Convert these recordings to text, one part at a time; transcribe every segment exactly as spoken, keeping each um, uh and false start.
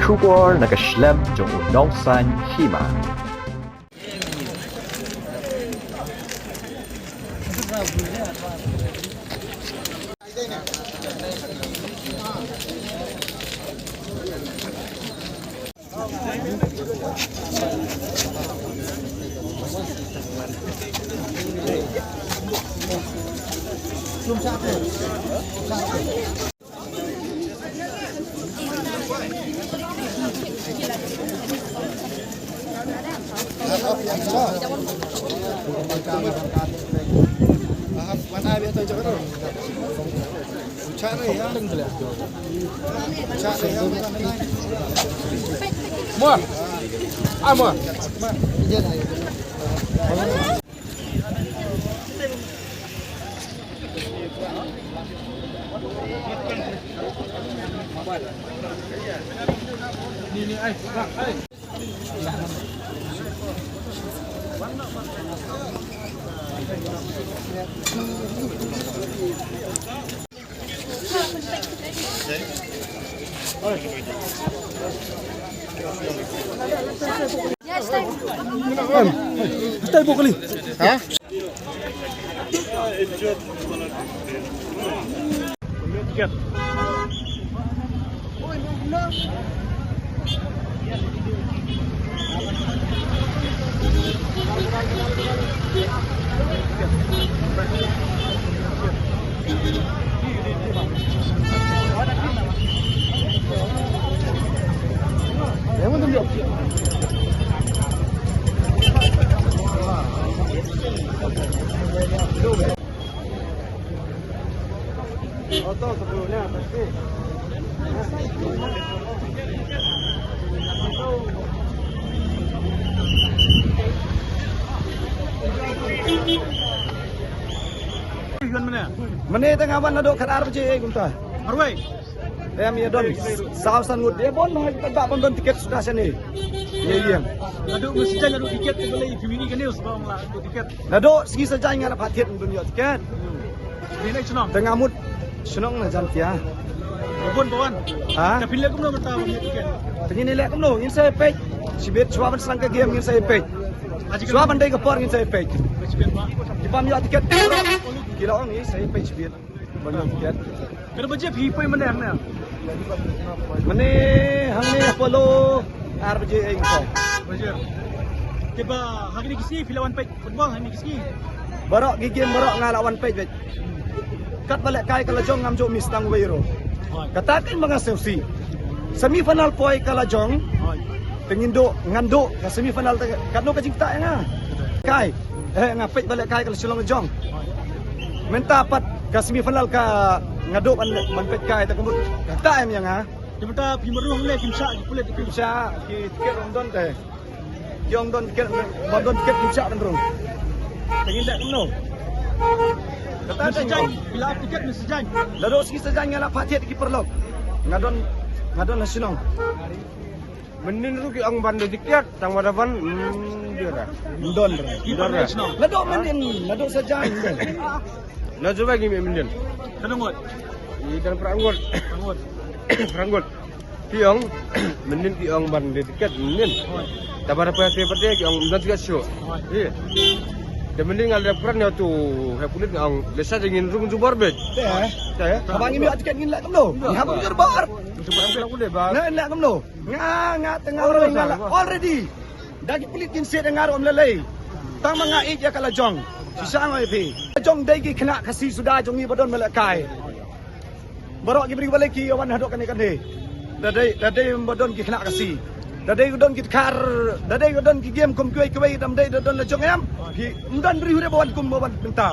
Khubor na ka shlem jong u nongsaiñ hima. Mynne te nga wan naduh khatar baje kumta. Em, ïa don saw san ngut. Ïa bun ha ka ba ban don tiket suda shane. Ïa ïeng. Naduh mynstep naduh tiket te balei phi mini kane u sbang la naduh tiket. Naduh sngi sajan nga la phat thied ban don ïoh tiket. Ni na shnong. Te nga mut shnong na Jaintia. Ïa bun pawan. Ha? Te phi leh kumno mynta ban ïoh tiket? Te ngin leh kumno, ngin sa peit. Shibit shuwa ban sdang ka game ngin sa peit. Shuwa ban dei ka por ngin sa peit. Shibit ba. Ki bym ïoh tiket. Ki la ong ngin sa peit shibit. Ban ïoh tiket. Kane baje phi poi mynne hangne? Mynne hangne Apollo ar baje eng ko. Baje. Te ba ha kine ki sngi phi la wan peit football ha kine ki sngi? Baroh ki game baroh nga la wan peit peit. Katba lehkai ka la jong ngam ju miss tang wei ruh. Kata kein ba nga sngewsih. Semi final poi ka la jong. Te ngin duh, ngan duh ka semi final te katno ka jingktah ïa nga. Kai. Eh, nga peit ba lehkai ka la shu long jong. Mynta pat ka semi final ka nga duh ban, ban peit kai te ka mut. Kata em ïa nga. Te mynta phi mrung ne kim shah ki pulit kim shah ki tiket ym don te. Ki ong don tiket, ba don tiket kim shah ban rung. Te ngin leh kumno. Kata te ngin. Phi la ap tiket mynstep? Naduh sngi sajan nga la phat thied ki paralok. Nga don, nga don ha shnong. Mynnin ruh ki ong ban da tiket, tang wada ban, hmm, dia dah. Don. Don dah. Naduh mynnin, naduh sajan. Na jubab ngi mynnin. Kano ngot? Ïa dan Prah Ngut. Prah Ngut. Prah Ngut. Ki ong, mynnin ki ong ban da tiket, mynnin. Tabar apa te pate ki ong don tiket shuh. Ïa. Te mynnin nga leh pran ïa tu, ha pulit nga ong, lesa ngin rung jubor beit. Te. Te. Haba ngim ïoh tiket ngin leh kumno? Ngin hap jubor. Jubor kumno ba? Ngin leh kumno? Nga, nga tang nga already, nga la, already. Da ki pulit kin shet nga ruh ym lei lei. Tang ma nga ïeit ïa ka la jong. Shisha nga ïa phi. La jong dei ki khynnah Khasi suda jong ngi ba don ba lehkai. Baroh ki briew ba lei ki ïa wan haduh kane kane. Da dei, da dei ba don ki khynnah Khasi. Da dei don ki dkhar, da dei don ki game kum kiwei kiwei, da ym dei da don la jong em. Ki ym don briew de ba wan kum ba wan mynta.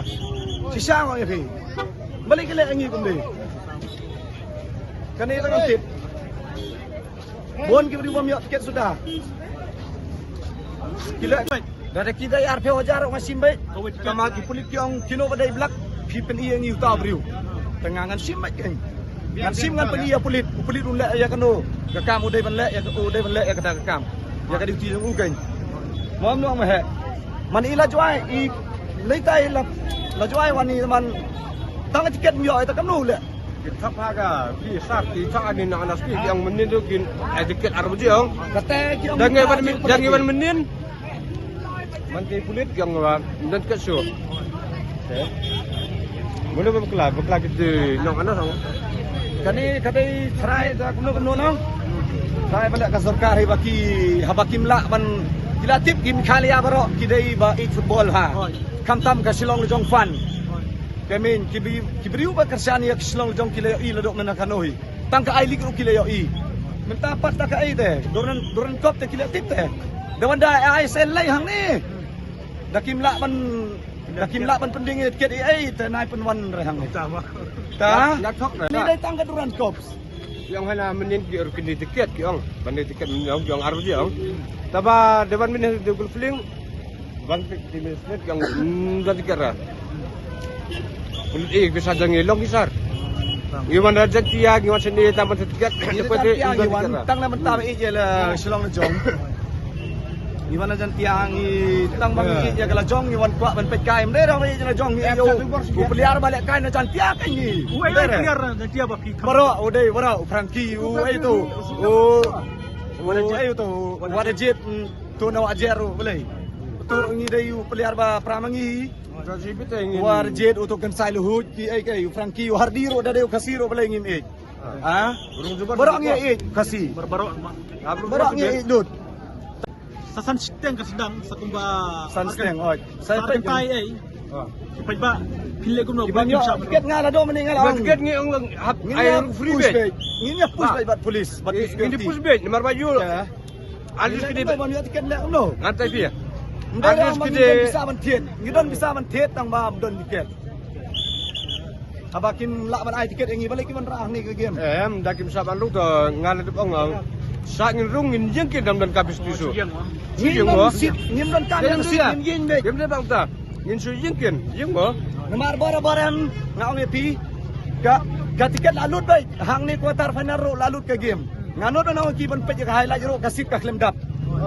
Shisha nga ïa phi. Balei ki leh ïa ngi kumne? Kane la ngam tip. Bun ki briew bym ïoh tiket suda. Ki leh. Da da ki dei arphew hajar nga shim beit. Tang ma ki pulit ki ong kino ba dei blak. Phi pyni ïa ngi uta u briew. Te nga ngan shim beit kein. Ngan shim ngan pyni ïa pulit. U pulit un leh ïa kano ka kam u dei ban leh, ïa ka, u dei ban leh ïa kata ka kam. Ïa ka duty jong u kein. Mo ym ong ma heh. Man i la jwai i lei tai la, la jwai wan i man. Tang tiket ym ïoh i ta kamno leh. Thap ha ka phi sar ki thap ani na anas ki yang mynnin tu kin etiket ar baje ong. Kata ki ong. Dang ngi wan mynnin, dang ngi wan mynnin. Man ki pulit yang wan dan ket su. Mula bakla bakla ki nong anas ong. Kane kata try da kumno kumno nong. Try balik ka sorkar hi baki ha bakim lah ban kila tip kim khalia barok ki dei ba i football ha. Kam tam ka Shillong Lajong fan. Kemin ki briew ba kyrshan ïa ka Shillong Lajong ki la ïohi la dok mynta ka noh hi. Tang ka I-League ruh ki la ïohi. Mynta pat ta ka ei te Durand Durand Cup te ki la tip te. Da wan da ai sel lei hangne. Da kim lah ban da kim lah ban pynding ïa tiket ei te nai pynwan re hangne. Ta. Ni dei tang ka Durand Cup. Ki ong hana mynnin ki ong kine tiket ki ong ban tiket mynnin ki ong ar baje ong. Taba dewan mynnin de gul fling ban tiket ki ong ban tiket ra. Kulit eh bisa jang long ki sar. Iwan rajan tia iwan sini taman tiket. Tang na mentang eh je la Shillong Lajong. Ngi wan la jan tiang ngi tang ba ngi ïeit ïa ka la jong ngi wan kwah ban peit kai. Ym dei dong ïeit ïa la jong ngi ïeit u player ba leh kai na jan tiang kai ngi. U ai player na jan tiang ba phi kham. Baroh u dei baroh u Frankie u ai tu. U ai tu Warjit tu na Wajer u balei. Tu ngi dei u player ba pra ma ngi. Warjit u tu kan sai luhuj ki ai kai u Frankie u Hardi ru da dei u Khasi ru balei ngim ïeit. Ha? Baroh ngi ïeit Khasi. Baroh ngi ïeit dud. Sa san shiteng ka sdang sa kumba san shiteng oi. Sa peit kai ei. Peit ba phin leh kumno ba kim shah. Tiket nga la dom ni nga la. Tiket ngi ong lang hap ai free bed. Ngi ngi push bed bad police bad ngi push bed namar ba yu. Alis kidi ba ngi tiket leh kumno. Ngan tai pia. Alis kidi. Ngi don bisa ban thied tang ba don tiket. Haba kin lah ban ai tiket ïa ngi balei kin ban rah hangne ka game. Em da kim sa ban rung to nga la dep ong ong. Sa ngin rung ngin ïeng kin dam don ka bis tisu. Ngin don sit ngin don ka ngin sit ngin ïeng dei. Kim dei bang ta. Ngin su ïeng kin ïeng mo. Namar bora bora nga ong ïa phi. Ka ka tiket la lut bai hangne quarter final ruh la lut ka game. Nga nud ban ong ki ban peit ïa ka highlight ruh ka sit ka khlem dap.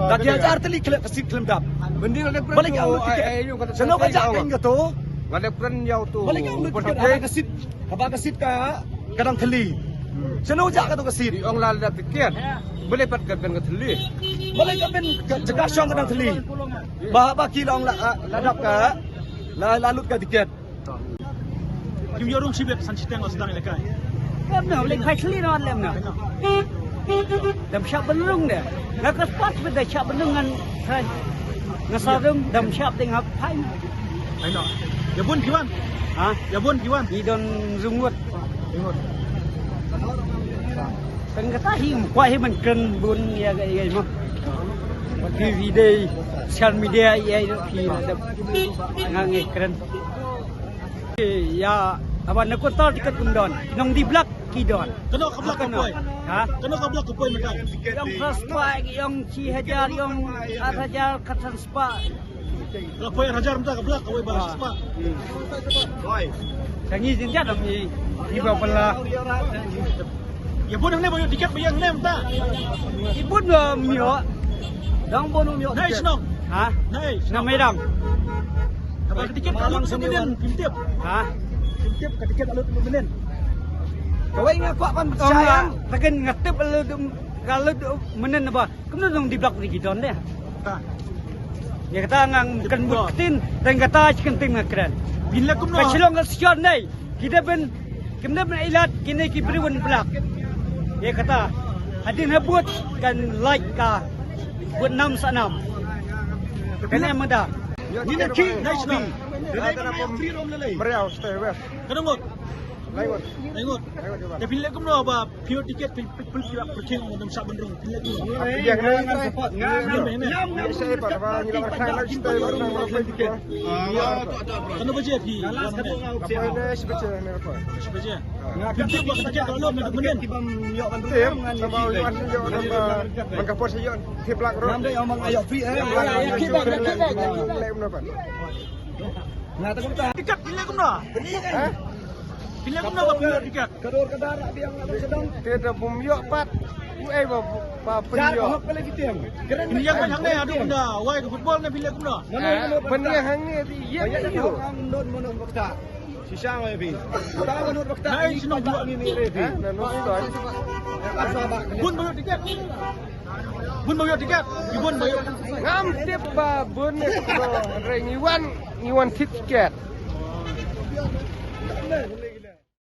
Da ki hajar tylli khlem ka sit khlem dap. Balei ka lut tiket. Sano ka jak kan ka to. Nga dep kren ïa u tu. Balei ka lut tiket haba ka sit. Haba ka sit ka ka dang thylli. Sano jak ka tu ka sit. Ong la dap tiket. Balei pat ka ben ka thylli. Balei ka ben ka jaka shong ka dang thylli. Ba ba ki long la la dap ka la la lut ka tiket. Kim ïoh rung shibit san shiteng la sdang ïa la kai. Lem na lek phai thylli na lem na. Dam shap ban rung de. Na ka spot bad da shap ban rung ngan phai. Nga sa rung dam shap ding hap phai. Ai no. Ïa bun ki wan. Ha? Ïa bun ki wan. I don rung wot. Kan kata hi kwah hi man kren bun ïa ga ïa ma. Ki video social media ïa ïa ki la dep. Nga ngi kren. Ïa aba na ko tar tiket kum don. Nong di blak ki don. Kano ka blak ka poi? Ha? Kano ka blak ka poi mata? Ïong khas pai ïong chi hajar ïong ar hajar katan spa. Ka poi ar hajar mata ka blak ka poi ba spa. Tangi jin jadam i i ba pala. Ïa bun hangne ba ïoh tiket ba ïa hangne mynta. I bun ba ym ïoh. Dang bun ym ïoh tiket. Nai shnong. Ha? Nai shnong. Na Mairang. Ka ba ka tiket ka lut mynnin phim tip. Ha? Phim tip ka tiket ka lut mynnin. Kawei nga kwah ban pyrshah. Taken nga tip ka lut mynnin ba. Kumno nong di blak ri ki don de. Ïa kata nga kan mut ktien tang kata chi kan tim nga kren. Phin leh kumno? Ka Shillong ka scion nei. Ki da ban kim da ban ilat kine ki briew ban blak. Ïa kata hadien ha bud kan lait ka bud nam sa nam. Kane mada. Ni na ki na ki. Meriau stay west. Kano ngot? Laingot. Laingot. Te phin leh kumno ba phi ïoh tiket phi phi phi phi king ngam shah ban rung phin leh kumno? Ïa nga nga support nga. Ïa nga support ba ngi la khan la stay ba nang ba phi tiket. Kano baje phi? Apa ne shi baje ne apa? Shi baje. Phi tip ba tiket ka la lut mynnin. Tip sama wan ïoh namba man ka por sa ïoh tip lak ro. Namba ïoh mang ïoh free eh. Ïa ki bag ïa ki bag. Leh kumno ba. Nga ta kumta. Tiket phin leh kumno? Ha? Phi leh kumno ba phi ïoh tiket? Ka dor ka dar biang la ba sdang. Te da bym ïoh pat. U ei ba ba phi ïoh. Ka hok pele ki tiang. Kren phi ïoh ban hangne adu benda wai ka football ne phi leh kumno? Ban ïoh hangne ïa ïoh. Ang don mono mokta. Shisha ngai phi. Nai shnong dua ni ni re phi. Bun ba ïoh tiket. Bun ba ïoh tiket. Bun ba ïoh. Ngam tip ba bun ne ko. Re ngi wan, ngi wan tip tiket.